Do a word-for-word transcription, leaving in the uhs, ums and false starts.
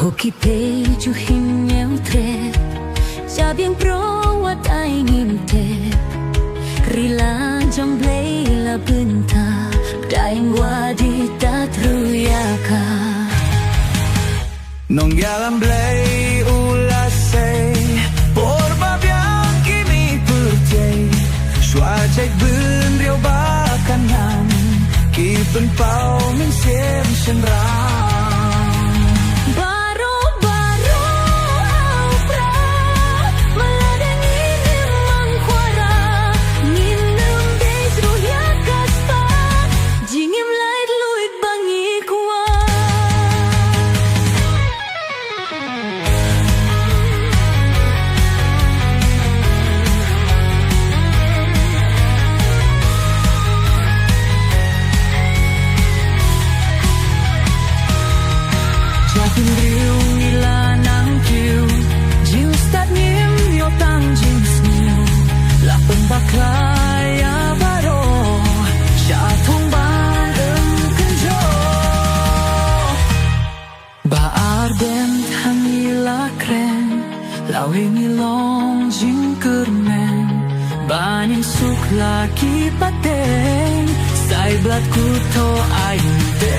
Ko ki pei ju him ñiewtrep, jabieng pyrshah wat ai ngim tep. Ri la jong Blei la bynta, dang wad i tat ruh ïa ka. Nongïalam Blei u la sei, por ba biang ki mi pyrthei. Shuwa jait bynriew ba Kanaan, ki pynpaw mynsiem shynrang. Baroh baroh ha u prah, ma lada ngin ym mang khwara, ngin ym beit ruh ïa ka spah, jingim lait luid ba ngi kwah. Jabieng briew ngi la nang kiew, jingstad ngim ïoh tang jingsniew. La pynbakla ïa baroh, sha thong ban ym kynjoh. Ba ar bynta ngi la kren, lawei ngi long jingkyrmen. Ban ïasuk la ki pateng, sa i Blei ko to ai te.